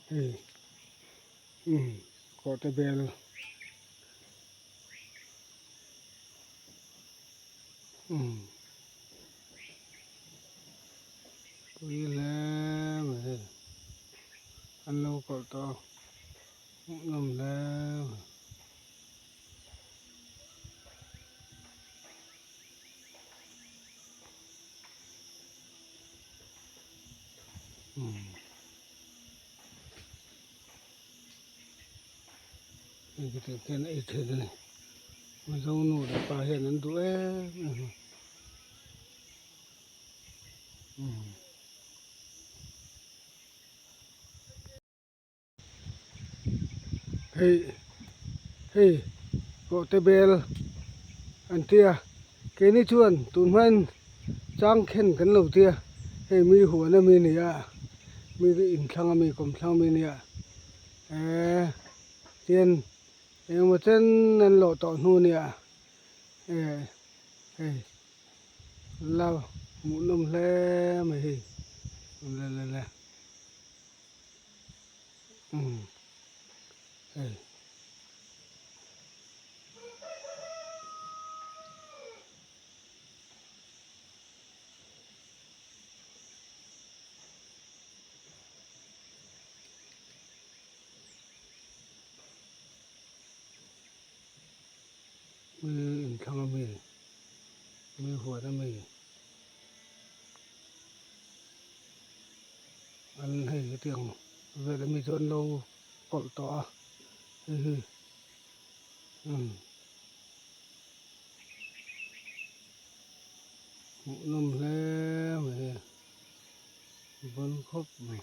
Hei umm kawhte bel umm pui hle mai hei an lo kawlh tawh a hmuhnawm hle mai. Hei khitiang khian a ei theih a ni Mizo nu leh pa hian an duh em em a Hei hei kawhte bel an tia keini chuan tun hmain chang khen kan lo tia hei mi huan ami a ni a mi inthlang ami kawmthlang ami a ni a eee tian engemaw chen an lawh tawh hnu a nia eh hei la hmuhnawm hle mai hei le le le. Umm hei mi inthlang ami mi huan ami. An hei hetiang vel ami chu an lo kawlh tawh a hei hi umm hmuhnawm hle mai a ban khawp mai.